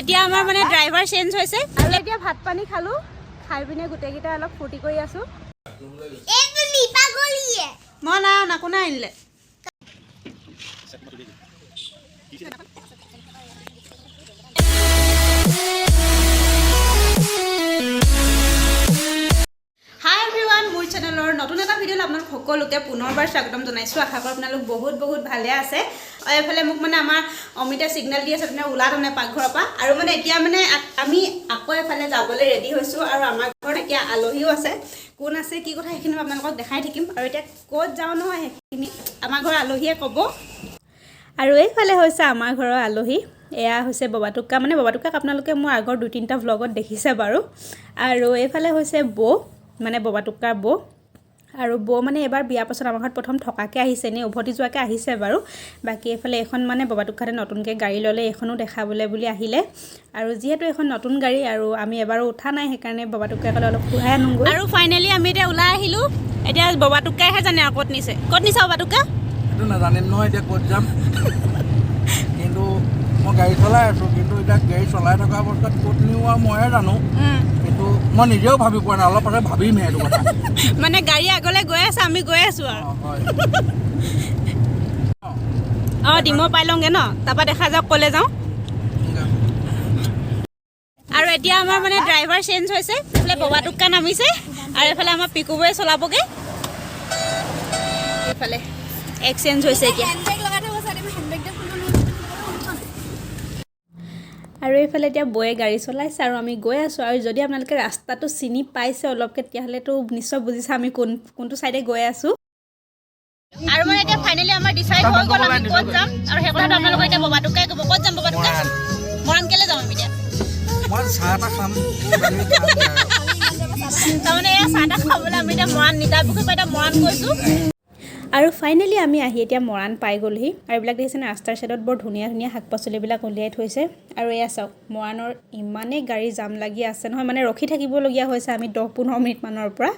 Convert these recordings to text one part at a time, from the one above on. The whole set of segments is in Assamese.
এতিয়া আমাৰ মানে ড্ৰাইভাৰ চেঞ্জ হৈছে। আৰু এতিয়া ভাত পানী খালোঁ, খাই পিনে গোটেইকেইটা অলপ ফূৰ্তি কৰি আছোঁ। এইজনী পাগলীয়ে। মই নাই অনা, কোনে আনিলে? হাই এভৰিৱান, মোৰ চেনেলৰ নতুন এটা ভিডিঅ'লৈ আপোনালোক সকলোকে পুনৰবাৰ স্বাগতম জনাইছোঁ। আশা কৰোঁ আপোনালোক বহুত বহুত ভালে আছে। আৰু এইফালে মোক মানে আমাৰ অমিতে ছিগনেল দি আছে, তেনে ওলা তাৰমানে পাকঘৰৰ পৰা। আৰু মানে এতিয়া মানে আমি আকৌ এফালে যাবলৈ ৰেডি হৈছোঁ আৰু আমাৰ ঘৰত এতিয়া আলহীও আছে। কোন আছে, কি কথা, সেইখিনি মই আপোনালোকক দেখাই থাকিম। আৰু এতিয়া ক'ত যাওঁ নহয়, সেইখিনি আমাৰ ঘৰৰ আলহীয়ে ক'ব। আৰু এইফালে হৈছে আমাৰ ঘৰৰ আলহী। এয়া হৈছে ববাটোকা, মানে ববাটোকাক আপোনালোকে মোৰ আগৰ দুই তিনিটা ভ্লগত দেখিছে বাৰু। আৰু এইফালে হৈছে বৌ, মানে ববাটোকাৰ বৌ। আৰু বৌ মানে এবাৰ বিয়াৰ পাছত আমাৰ ঘৰত প্ৰথম থকাকৈ আহিছে, এনেই উভতি যোৱাকৈ আহিছে বাৰু। বাকী এইফালে এইখন মানে ববাটোকাতে নতুনকৈ গাড়ী ল'লে, এইখনো দেখাবলৈ বুলি আহিলে। আৰু যিহেতু এইখন নতুন গাড়ী আৰু আমি এবাৰো উঠা নাই, সেইকাৰণে ববাটোকাই ক'লে অলপ ফুৰাই আনোগৈ। আৰু ফাইনেলি আমি এতিয়া ওলাই আহিলোঁ। এতিয়া ববাটোকাইহে জানে আৰু ক'ত নিছে। ক'ত নিছে ববাটোকা? সেইটো নাজানিম নহয় এতিয়া ক'ত যাম। কিন্তু মই গাড়ী চলাই আছোঁ, কিন্তু এতিয়া গাড়ী চলাই থকা অৱস্থাত ক'ত নিওঁ আৰু মইহে জানো। কিন্তু মই নিজেও ভাবি পোৱা নাই, অলপ পাছত ভাবিমহে এইটো কথা। মানে গাড়ী আগলৈ গৈ আছে, আমি গৈ আছোঁ আৰু। অঁ, হয়। অঁ, ডিমৌ পাই লওঁগৈ ন, তাৰপৰা দেখা যাওক ক'লৈ যাওঁ। ঠিক আছে। আৰু এতিয়া আমাৰ মানে ড্ৰাইভাৰ চেঞ্জ হৈছে। এইফালে ববাটোকা নামিছে আৰু এইফালে আমাৰ পিকু বৌয়ে চলাবগৈ। এইফালে এক্সচেঞ্জ হৈছে এতিয়া। হেণ্ডবেগ লগাই থ'ব চাই, হেণ্ডবেগটো খুলি। আৰু এইফালে এতিয়া বৌয়ে গাড়ী চলাইছে আৰু আমি গৈ আছোঁ। আৰু যদি আপোনালোকে ৰাস্তাটো চিনি পাইছে অলপকৈ, তেতিয়াহ'লেতো নিশ্চয় বুজিছে আমি কোনটো ছাইডে গৈ আছোঁ। আৰু মানে এতিয়া ফাইনেলি আমাৰ ডিচাইড হৈ গ'ল আমি ক'ত যাম। আৰু সেই কথাটো আপোনালোকৰ এতিয়া ববাটোকাই ক'ব। ক'ত যাম ববাটোকা? মৰাণ। মৰাণ কেলৈ যাম আমি এতিয়া? মই চাহ এটা খাম, কিবা কিবি খাম আৰু। তাৰমানে এয়া চাহ তাহ খাবলৈ আমি এতিয়া মৰাণ, নিতাপুখুৰীৰ পৰা এতিয়া মৰাণ গৈছোঁ। আৰু ফাইনেলি আমি আহি এতিয়া মৰাণ পাই গ'লোহি। আৰু এইবিলাক দেখিছেনে, ৰাস্তাৰ ছাইডত বৰ ধুনীয়া ধুনীয়া শাক পাচলিবিলাক উলিয়াই থৈছে। আৰু এয়া চাওক, মৰাণৰ ইমানেই গাড়ী জাম লাগি আছে নহয়, মানে ৰখি থাকিবলগীয়া হৈছে আমি 10-15 মিনিটমানৰ পৰা।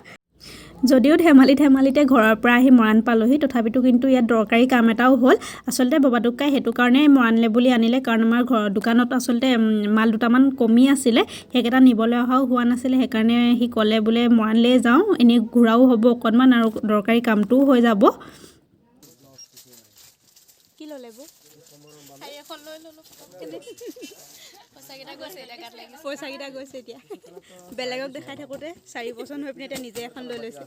যদিও ধেমালি ধেমালিতে ঘৰৰ পৰা আহি মৰাণ পালোহি, তথাপিতো কিন্তু ইয়াত দৰকাৰী কাম এটাও হ'ল। আচলতে ববাটোকাই সেইটো কাৰণে মৰাণলৈ বুলি আনিলে, কাৰণ আমাৰ ঘৰৰ দোকানত আচলতে মাল দুটামান কমি আছিলে, সেইকেইটা নিবলৈ অহাও হোৱা নাছিলে। সেইকাৰণে সি ক'লে বোলে মৰাণলৈ যাওঁ, এনেই ঘূৰাও হ'ব অকণমান আৰু দৰকাৰী কামটোও হৈ যাব। কি ল'লে বৌ? শাৰী এখন লৈ ল'লোঁ। পইচাকেইটা গৈছে এতিয়া গাত লাগিছে। পইচাকেইটা গৈছে এতিয়া। বেলেগক দেখাই থাকোঁতে 4 বছৰ হৈ পিনে এতিয়া নিজে এখন লৈ লৈছে।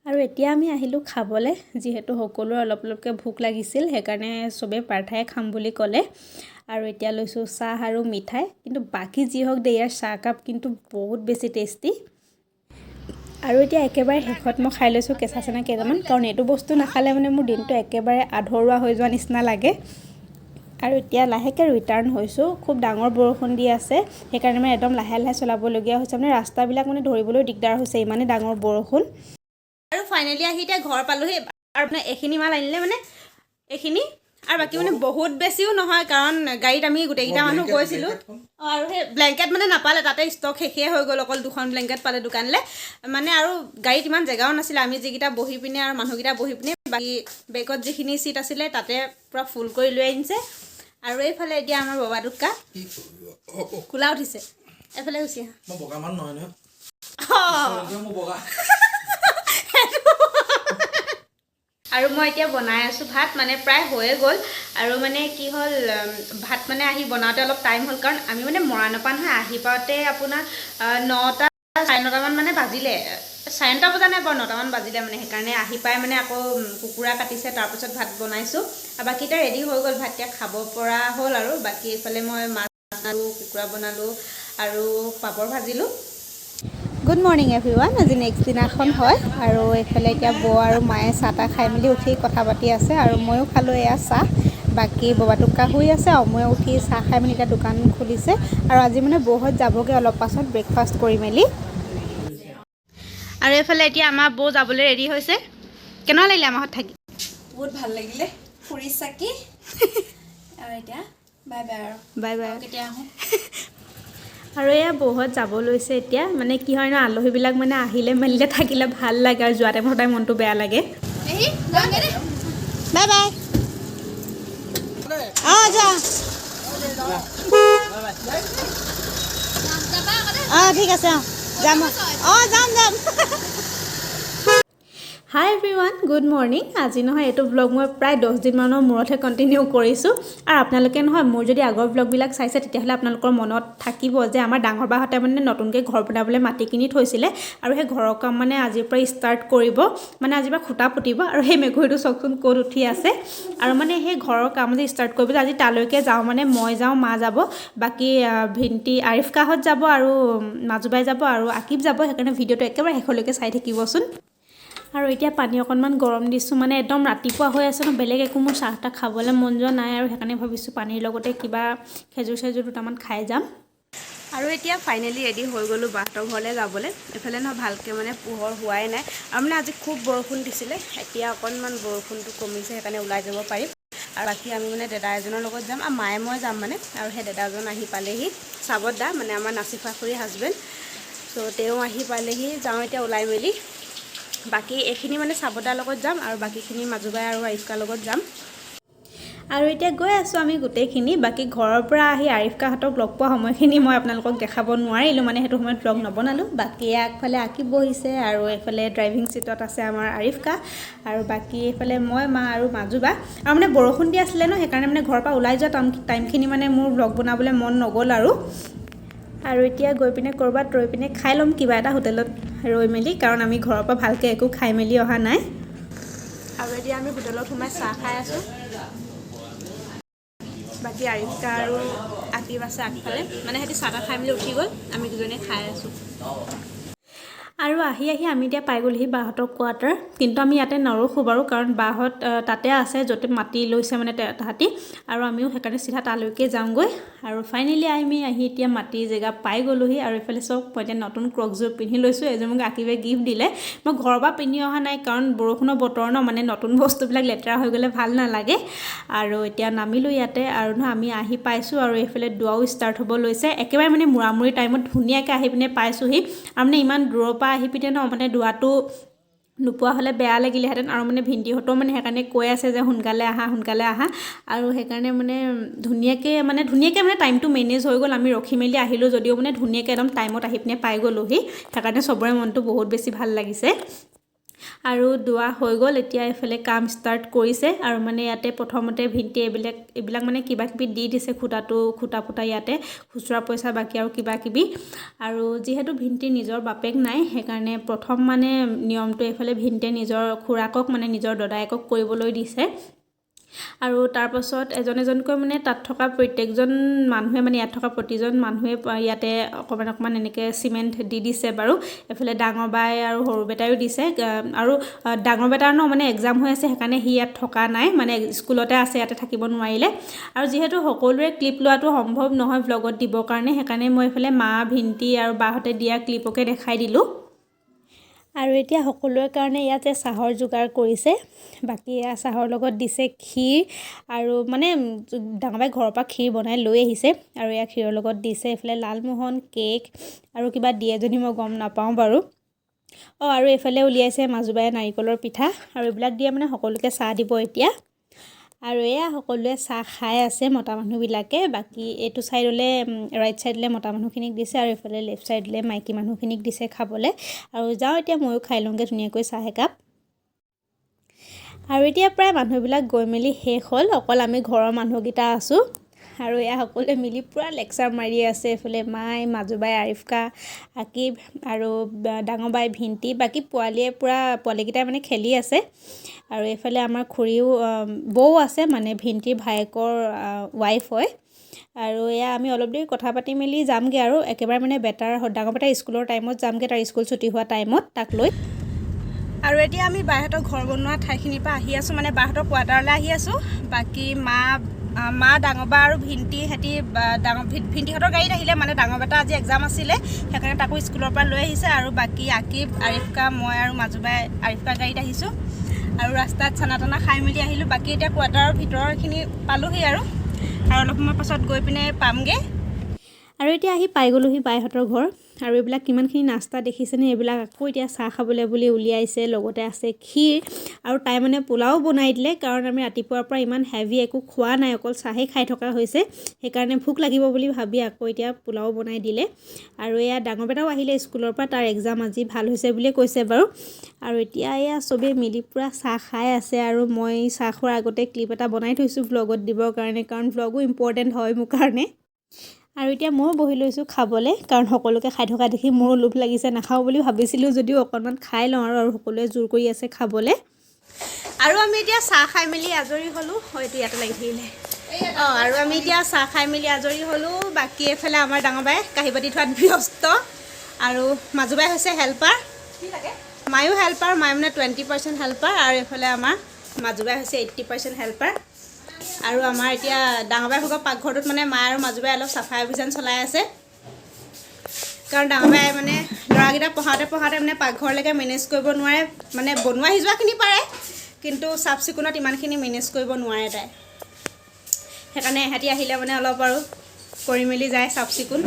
আৰু এতিয়া আমি আহিলোঁ খাবলৈ, যিহেতু সকলোৰে অলপ অলপকৈ ভোক লাগিছিল, সেইকাৰণে চবেই পাৰঠাই খাম বুলি ক'লে। আৰু এতিয়া লৈছোঁ চাহ আৰু মিঠাই। কিন্তু বাকী যি হওক দেই, ইয়াৰ চাহকাপ কিন্তু বহুত বেছি টেষ্টি। আৰু এতিয়া একেবাৰে শেষত মই খাই লৈছোঁ কেঁচা চানা কেইটামান, কাৰণ এইটো বস্তু নাখালে মানে মোৰ দিনটো একেবাৰে আধৰুৱা হৈ যোৱা নিচিনা লাগে। আৰু এতিয়া লাহেকৈ ৰিটাৰ্ণ হৈছোঁ। খুব ডাঙৰ বৰষুণ দি আছে, সেইকাৰণে মানে একদম লাহে লাহে চলাবলগীয়া হৈছে। মানে ৰাস্তাবিলাক মানে ধৰিবলৈ দিগদাৰ হৈছে, ইমানেই ডাঙৰ বৰষুণ। আৰু ফাইনেলি আহি এতিয়া ঘৰ পালোহি। আৰু মানে এইখিনি মাল আনিলে, মানে এইখিনি আৰু বাকী মানে বহুত বেছিও নহয়, কাৰণ গাড়ীত আমি গোটেইকেইটা মানুহ গৈছিলোঁ। অঁ, আৰু সেই ব্লেংকেট মানে নাপালে, তাতে ষ্টক শেষেই হৈ গ'ল, অকল দুখন ব্লেংকেট পালে দোকানলৈ মানে। আৰু গাড়ীত ইমান জেগাও নাছিলে, আমি যিকেইটা বহি পিনে আৰু মানুহকেইটা বহি পিনে, বাকী বেগত যিখিনি চিট আছিলে তাতে পূৰা ফুল কৰি লৈ আনিছে। আৰু এইফালে এতিয়া আমাৰ ববাটোকা কি হ'ব? কোলা উঠিছে, এইফালে গুচি আহা। মই বগা মানুহ নহয় নহয়। অঁ। মই বগা। আৰু মই এতিয়া বনাই আছোঁ ভাত, মানে প্ৰায় হৈয়ে গ'ল। আৰু মানে কি হ'ল, ভাত মানে আহি বনাওঁতে অলপ টাইম হ'ল, কাৰণ আমি মানে মৰাণৰ পৰা নহয় আহি পাওঁতে আপোনাৰ 9টা 9:30মান মানে বাজিলে। 9:30 বজা নাই বাৰু, 9টামান বাজিলে মানে। সেইকাৰণে আহি পাই মানে আকৌ কুকুৰা কাটিছে, তাৰপিছত ভাত বনাইছোঁ। আৰু বাকী এতিয়া ৰেডি হৈ গ'ল ভাত, এতিয়া খাব পৰা হ'ল। আৰু বাকী এইফালে মই মাছ বনালোঁ, কুকুৰা বনালোঁ আৰু পাপৰ ভাজিলোঁ। গুড মৰ্ণিং এভৰিৱান, আজি নেক্সট দিনাখন হয়। আৰু এইফালে এতিয়া বৌ আৰু মায়ে চাহ তাহ খাই মেলি উঠি কথা পাতি আছে আৰু ময়ো খালোঁ এয়া চাহ। বাকী ববাটোকা শুই আছে আৰু ময়ো উঠি চাহ খাই মেলি এতিয়া দোকান খুলিছে। আৰু আজি মানে বৌহঁত যাবগৈ অলপ পাছত ব্ৰেকফাষ্ট কৰি মেলি। আৰু এইফালে এতিয়া আমাৰ বৌ যাবলৈ ৰেডি হৈছে। কেনেকুৱা লাগিলে আমাৰ ঘৰত থাকি? বহুত ভাল লাগিলে ফুৰি চাকি। আৰু এতিয়া বাই বাই আৰু। Bye bye. কেতিয়া আহোঁ। আৰু এয়া বৌহঁত যাব লৈছে এতিয়া। মানে কি হয় ন, আলহীবিলাক মানে আহিলে মেলিলে থাকিলে ভাল লাগে আৰু যোৱা টাইমত সদায় মনটো বেয়া লাগে। যাওঁগে দেই। Bye bye. অঁ, যোৱা। অঁ, ঠিক আছে। অঁ, যাম। অঁ, যাম যাম। Hi everyone, good morning. আজি নহয় এইটো ব্লগ মই প্ৰায় 10 দিনমানৰ মূৰতহে কণ্টিনিউ কৰিছোঁ। আৰু আপোনালোকে নহয় মোৰ যদি আগৰ ব্লগবিলাক চাইছে, তেতিয়াহ'লে আপোনালোকৰ মনত থাকিব যে আমাৰ ডাঙৰ বাহঁতে মানে নতুনকৈ ঘৰ বনাবলৈ মাটি কিনি থৈছিলে আৰু সেই ঘৰৰ কাম মানে আজিৰ পৰা ষ্টাৰ্ট কৰিব, মানে আজিৰ পৰা খুঁটা পুতিব। আৰু সেই মেকুৰীটো চাওকচোন ক'ত উঠি আছে। আৰু মানে সেই ঘৰৰ কাম যে ষ্টাৰ্ট কৰিব যে আজি তালৈকে যাওঁ। মানে মই যাওঁ, মা যাব, বাকী ভিণ্টি আৰিফকাহঁত যাব আৰু মাজুবাই যাব আৰু আকিব যাব। সেইকাৰণে ভিডিঅ'টো একেবাৰে শেষলৈকে চাই থাকিবচোন। আৰু এতিয়া পানী অকণমান গৰম দিছোঁ। মানে একদম ৰাতিপুৱা হৈ আছে ন, বেলেগ একো মোৰ চাহ তাহ খাবলৈ মন যোৱা নাই আৰু সেইকাৰণে ভাবিছোঁ পানীৰ লগতে কিবা খেজুৰ চেজুৰ দুটামান খাই যাম। আৰু এতিয়া ফাইনেলি ৰেডি হৈ গ'লোঁ বাহঁতৰ ঘৰলৈ যাবলৈ। এইফালে নহয় ভালকৈ মানে পোহৰ হোৱাই নাই আৰু মানে আজি খুব বৰষুণ দিছিলে। এতিয়া অকণমান বৰষুণটো কমিছে, সেইকাৰণে ওলাই যাব পাৰিম। আৰু বাকী আমি মানে দাদা এজনৰ লগত যাম আৰু মায়ে মই যাম মানে। আৰু সেই দাদাজন আহি পালেহি, চাবত দা, মানে আমাৰ নাচিফা খুৰীৰ হাজবেণ্ড। চ' তেওঁ আহি পালেহি। যাওঁ এতিয়া ওলাই মেলি। বাকী এইখিনি মানে চাবদাৰ লগত যাম আৰু বাকীখিনি মাজুবাই আৰু আৰিফকাৰ লগত যাম। আৰু এতিয়া গৈ আছোঁ আমি গোটেইখিনি। বাকী ঘৰৰ পৰা আহি আৰিফকাহঁতক লগ পোৱা সময়খিনি মই আপোনালোকক দেখাব নোৱাৰিলোঁ, মানে সেইটো সময়ত ব্লগ নবনালোঁ। বাকী আগফালে আকিব বহিছে আৰু এইফালে ড্ৰাইভিং ছিটত আছে আমাৰ আৰিফকা আৰু বাকী এইফালে মই, মা আৰু মাজুবা। আৰু মানে বৰষুণ দি আছিলে ন, সেইকাৰণে মানে ঘৰৰ পৰা ওলাই যোৱা টাইমখিনি মানে মোৰ ব্লগ বনাবলৈ মন নগ'ল আৰু। আৰু এতিয়া গৈ পিনে ক'ৰবাত ৰৈ পিনে খাই ল'ম কিবা এটা হোটেলত ৰৈ মেলি, কাৰণ আমি ঘৰৰ পৰা ভালকৈ একো খাই মেলি অহা নাই। আৰু এতিয়া আমি হোটেলত সোমাই চাহ খাই আছোঁ। বাকী আৰিফকা আৰু আকিব আছে আগফালে, মানে সিহঁতি চাহ তাহ খাই মেলি উঠি গ'ল, আমি দুজনীয়ে খাই আছোঁ। আৰু আহি আহি আমি এতিয়া পাই গ'লোহি বাহঁতৰ কোৱাৰ্টাৰ। কিন্তু আমি ইয়াতে নৰখোঁ বাৰু, কাৰণ বাহঁত তাতে আছে য'তে মাটি লৈছে মানে তাহাঁতি। আৰু আমিও সেইকাৰণে চিধা তালৈকে যাওঁগৈ। আৰু ফাইনেলি আমি আহি এতিয়া মাটিৰ জেগা পাই গ'লোহি। আৰু এইফালে চব মই এতিয়া নতুন ক্ৰকযোৰ পিন্ধি লৈছোঁ। এযোৰ মোক আকিবে গিফ্ট দিলে। মই ঘৰৰ পৰা পিন্ধি অহা নাই, কাৰণ বৰষুণৰ বতৰ ন, মানে নতুন বস্তুবিলাক লেতেৰা হৈ গ'লে ভাল নালাগে। আৰু এতিয়া নামিলোঁ ইয়াতে। আৰু নহয় আমি আহি পাইছোঁ আৰু এইফালে দোৱাও ষ্টাৰ্ট হ'ব লৈছে। একেবাৰে মানে মূৰামূৰি টাইমত ধুনীয়াকৈ আহি পিনে পাইছোঁহি। আৰু মানে ইমান দূৰৰ পৰা আহি পিনে ন, মানে দোৱাটো নোপোৱা হ'লে বেয়া লাগিলেহেঁতেন। আৰু মানে ভিণ্টিহঁতেও মানে সেইকাৰণে কৈ আছে যে সোনকালে আহা, সোনকালে আহা। আৰু সেইকাৰণে মানে ধুনীয়াকৈ মানে টাইমটো মেনেজ হৈ গ'ল। আমি ৰখি মেলি আহিলোঁ যদিও মানে ধুনীয়াকৈ একদম টাইমত আহি পিনে পাই গ'লোহি। সেইকাৰণে চবৰে মনটো বহুত বেছি ভাল লাগিছে। আৰু দোৱা হৈ গ'ল, এতিয়া এইফালে কাম ষ্টাৰ্ট কৰিছে। আৰু মানে ইয়াতে প্ৰথমতে ভিণ্টিয়ে এইবিলাক এইবিলাক মানে কিবা কিবি দি দিছে, খুঁটাটো খুঁটা পোতা ইয়াতে খুচুৰা পইচা, বাকী আৰু কিবা কিবি। আৰু যিহেতু ভিণ্টিৰ নিজৰ বাপেক নাই, সেইকাৰণে প্ৰথম মানে নিয়মটো এইফালে ভিণ্টিয়ে নিজৰ খুৰাকক, মানে নিজৰ দদায়েকক কৰিবলৈ দিছে। আৰু তাৰপাছত এজন এজনকৈ মানে তাত থকা প্ৰত্যেকজন মানুহে, মানে ইয়াত থকা প্ৰতিজন মানুহে ইয়াতে অকণমান অকণমান এনেকৈ চিমেণ্ট দি দিছে বাৰু। এইফালে ডাঙৰ বাই আৰু সৰু বেটাইও দিছে। আৰু ডাঙৰ বেটাৰ ন মানে এক্সাম হৈ আছে, সেইকাৰণে সি ইয়াত থকা নাই, মানে স্কুলতে আছে, ইয়াতে থাকিব নোৱাৰিলে। আৰু যিহেতু সকলোৰে ক্লিপ লোৱাটো সম্ভৱ নহয় ভ্লগত দিবৰ কাৰণে, সেইকাৰণে মই এইফালে মা, ভিণ্টি আৰু বাহঁতে দিয়া ক্লিপকে দেখাই দিলোঁ। আৰু এতিয়া সকলোৰে কাৰণে ইয়াতে চাহৰ যোগাৰ কৰিছে। বাকী এয়া চাহৰ লগত দিছে ক্ষীৰ। আৰু মানে ডাঙৰ বাই ঘৰৰ পৰা ক্ষীৰ বনাই লৈ আহিছে। আৰু এয়া ক্ষীৰৰ লগত দিছে এইফালে লালমোহন, কেক আৰু কিবা দিয়ে যদি মই গম নাপাওঁ বাৰু। অঁ, আৰু এইফালে উলিয়াইছে মাজুবাই নাৰিকলৰ পিঠা। আৰু এইবিলাক দিয়ে মানে সকলোকে চাহ দিব এতিয়া। আৰু এয়া সকলোৱে চাহ খাই আছে মতা মানুহবিলাকে। বাকী এইটো ছাইডলৈ, ৰাইট ছাইডলৈ মতা মানুহখিনিক দিছে আৰু এইফালে লেফ্ট ছাইডলৈ মাইকী মানুহখিনিক দিছে খাবলৈ। আৰু যাওঁ, এতিয়া ময়ো খাই লওঁগৈ ধুনীয়াকৈ চাহ একাপ। আৰু এতিয়া প্ৰায় মানুহবিলাক গৈ মেলি শেষ হ'ল, অকল আমি ঘৰৰ মানুহকেইটা আছোঁ। আৰু এয়া সকলোৱে মিলি পূৰা লেকচাৰ মাৰি আছে। এইফালে মাই, মাজুবাই, আৰিফকা, আকিব আৰু ডাঙৰ বাই, ভিণ্টি, বাকী পোৱালীয়ে পূৰা পোৱালীকেইটাই মানে খেলি আছে। আৰু এইফালে আমাৰ খুৰীও বৌ আছে, মানে ভিণ্টিৰ ভায়েকৰ ৱাইফ হয়। আৰু এয়া আমি অলপ দেৰি কথা পাতি মেলি যামগৈ আৰু একেবাৰে মানে বেটাৰ ডাঙৰ বেটাৰ স্কুলৰ টাইমত যামগৈ, তাৰ স্কুল ছুটি হোৱা টাইমত তাক লৈ। আৰু এতিয়া আমি বাহঁতৰ ঘৰ বনোৱা ঠাইখিনিৰ পৰা আহি আছোঁ, মানে বাহঁতৰ কোৱাৰ্টাৰলৈ আহি আছোঁ। বাকী মা, ডাঙৰ বা আৰু ভিণ্টি সিহঁতি ডাঙৰ ভিণ্টিহঁতৰ গাড়ীত আহিলে। মানে ডাঙৰ বেটা আজি এক্সাম আছিলে, সেইকাৰণে তাকো স্কুলৰ পৰা লৈ আহিছে। আৰু বাকী আকিব, আৰিফকা, মই আৰু মাজুবাই আৰিফকা গাড়ীত আহিছোঁ। আৰু ৰাস্তাত চানা তানা খাই মেলি আহিলোঁ। বাকী এতিয়া কোৱাৰ্টাৰৰ ভিতৰখিনি পালোহি আৰু আৰু অলপ সময় পাছত গৈ পিনে পামগৈ। আৰু এতিয়া আহি পাই গ'লোহি বাইহঁতৰ ঘৰ। আৰু এইবিলাক কিমানখিনি নাস্তা দেখিছেনে, এইবিলাক আকৌ এতিয়া চাহ খাবলৈ বুলি উলিয়াইছে। লগতে আছে ক্ষীৰ আৰু তাই মানে পোলাও বনাই দিলে, কাৰণ আমি ৰাতিপুৱাৰ পৰা ইমান হেভি একো খোৱা নাই, অকল চাহেই খাই থকা হৈছে। সেইকাৰণে ভোক লাগিব বুলি ভাবি আকৌ এতিয়া পোলাও বনাই দিলে। আৰু এয়া ডাঙৰ বেটাও আহিলে স্কুলৰ পৰা, তাৰ এক্সাম আজি ভাল হৈছে বুলিয়ে কৈছে বাৰু। আৰু এতিয়া এয়া চবেই মিলি পূৰা চাহ খাই আছে। আৰু মই চাহ খোৱাৰ আগতে ক্লিপ এটা বনাই থৈছোঁ ভ্লগত দিবৰ কাৰণে, কাৰণ ভ্লগো ইম্পৰ্টেণ্ট হয় মোৰ কাৰণে। আৰু এতিয়া ময়ো বহি লৈছোঁ খাবলৈ, কাৰণ সকলোকে খাই থকা দেখি মোৰো লোভ লাগিছে। নাখাওঁ বুলি ভাবিছিলোঁ যদিও অকণমান খাই লওঁ আৰু সকলোৱে জোৰ কৰি আছে খাবলৈ। আৰু আমি এতিয়া চাহ খাই মেলি আজৰি হ'লোঁ। হয়তো ইয়াতে লাগি থাকিলে। অঁ, আৰু আমি এতিয়া চাহ খাই মেলি আজৰি হ'লোঁ। বাকী এইফালে আমাৰ ডাঙৰ বাই কাঁহী বাতি থোৱাত ব্যস্ত আৰু মাজু বাই হৈছে হেল্পাৰ, মায়ো হেল্পাৰ। মায়ে মানে 20% হেল্পাৰ আৰু এইফালে আমাৰ মাজু বাই হৈছে 80% হেল্পাৰ। আৰু আমাৰ এতিয়া ডাঙৰ বাই ভাগৰ পাকঘৰটোত মানে মা আৰু মাজু বাই অলপ চাফাই অভিযান চলাই আছে, কাৰণ ডাঙৰ বাই মানে ল'ৰাকেইটা পঢ়াওঁতে পঢ়াওঁতে মানে পাকঘৰলৈকে মেনেজ কৰিব নোৱাৰে। মানে বনোৱা সিজোৱাখিনি পাৰে, কিন্তু চাফ চিকুণত ইমানখিনি মেনেজ কৰিব নোৱাৰে তাই। সেইকাৰণে এহেঁতি আহিলে মানে অলপ আৰু কৰি মেলি যায় চাফ চিকুণ।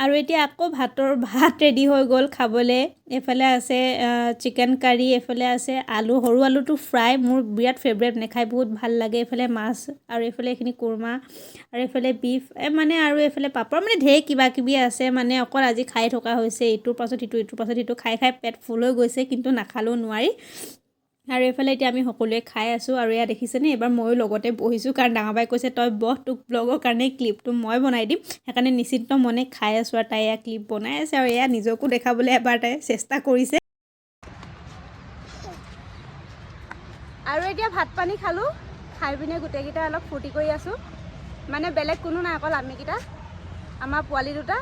আৰু এতিয়া আকৌ ভাত ৰেডি হৈ গ'ল খাবলৈ। এইফালে আছে চিকেন কাৰী, এইফালে আছে আলু, সৰু আলুটো ফ্ৰাই, মোৰ বিৰাট ফেভৰেট, মানে খাই বহুত ভাল লাগে। এইফালে মাছ আৰু এইফালে এইখিনি কোৰমা আৰু এইফালে বিফ মানে আৰু এইফালে পাপৰ, মানে ঢেৰ কিবা কিবি আছে। মানে অকল আজি খাই থকা হৈছে, ইটোৰ পাছত সিটো, ইটোৰ পাছত সিটো, খাই খাই পেট ফুল হৈ গৈছে, কিন্তু নাখালেও নোৱাৰি। আৰু এইফালে এতিয়া আমি সকলোৱে খাই আছোঁ। আৰু এয়া দেখিছেনে, এইবাৰ ময়ো লগতে বহিছোঁ, কাৰণ ডাঙৰ বাই কৈছে তই বহ, তোক ব্লগৰ কাৰণে ক্লিপটো মই বনাই দিম। সেইকাৰণে নিশ্চিন্ত মনে খাই আছোঁ আৰু তাই এয়া ক্লিপ বনাই আছে আৰু এয়া নিজকো দেখাবলৈ এবাৰ তাই চেষ্টা কৰিছে। আৰু এতিয়া ভাত পানী খালোঁ, খাই পিনে গোটেইকেইটা অলপ ফূৰ্তি কৰি আছোঁ। মানে বেলেগ কোনো নাই, অকল আমিকেইটা, আমাৰ পোৱালি দুটা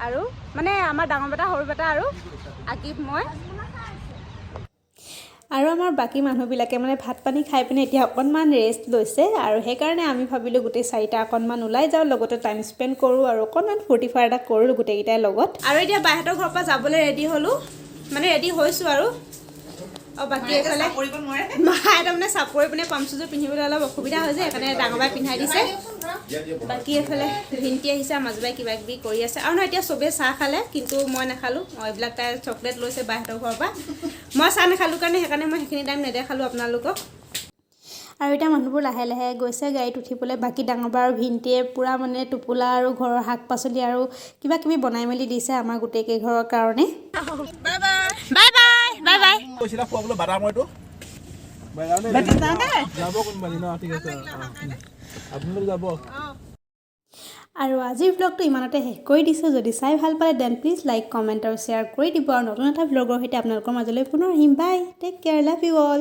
আৰু মানে আমাৰ ডাঙৰ বেটা, সৰু বেটা আৰু আকিব, মই। আৰু আমাৰ বাকী মানুহবিলাকে মানে ভাত পানী খাই পিনে এতিয়া অকণমান ৰেষ্ট লৈছে। আৰু সেইকাৰণে আমি ভাবিলোঁ গোটেই চাৰিটা অকণমান ওলাই যাওঁ, লগতে টাইম স্পেণ্ড কৰোঁ আৰু অকণমান ফূৰ্তি ফাৰ্তা কৰোঁ গোটেইকেইটাই লগত। আৰু এতিয়া বাইহঁতৰ ঘৰৰ পৰা যাবলৈ ৰেডি হ'লোঁ, মানে ৰেডি হৈছোঁ আৰু। অঁ, বাকী এইফালে কৰিব নোৱাৰে। মায়ে তাৰমানে চাপৰি পিনে পামচুযোৰ পিন্ধিবলৈ অলপ অসুবিধা হৈছে, সেইকাৰণে ডাঙৰ বাই পিন্ধাই দিছে। বাকী এইফালে ভিন্টি আহিছে, মাজু বাই কিবা কিবি কৰি আছে। আৰু নহয়, এতিয়া চবেই চাহ খালে, কিন্তু মই নাখালোঁ। অঁ, এইবিলাক তাই চকলেট লৈছে বাইহঁতৰ ঘৰৰ পৰা। মই চাহ নাখালোঁ কাৰণে সেইকাৰণে মই সেইখিনি টাইম নেদেখালোঁ আপোনালোকক। আৰু এতিয়া মানুহবোৰ লাহে লাহে গৈছে গাড়ীত উঠিবলৈ। বাকী ডাঙৰ বা আৰু ভিন্টিয়ে পূৰা মানে টোপোলা আৰু ঘৰৰ শাক পাচলি আৰু কিবা কিবি বনাই মেলি দিছে আমাৰ গোটেই কেইঘৰৰ কাৰণে। Bye bye, bye bye. কৈছিলা খুৱাবলৈ বাদাম, এইটো যাব কোনোবা দিনা। ঠিক আছে, আপোনালোক যাব। আৰু আজিৰ ভ্লগটো ইমানতে শেষ কৰি দিছোঁ। যদি চাই ভাল পালে, then please like, comment আৰু শ্বেয়াৰ কৰি দিব। আৰু নতুন এটা ভ্লগৰ সৈতে আপোনালোকৰ মাজলৈ পুনৰ আহিম। Bye, take care, love you all.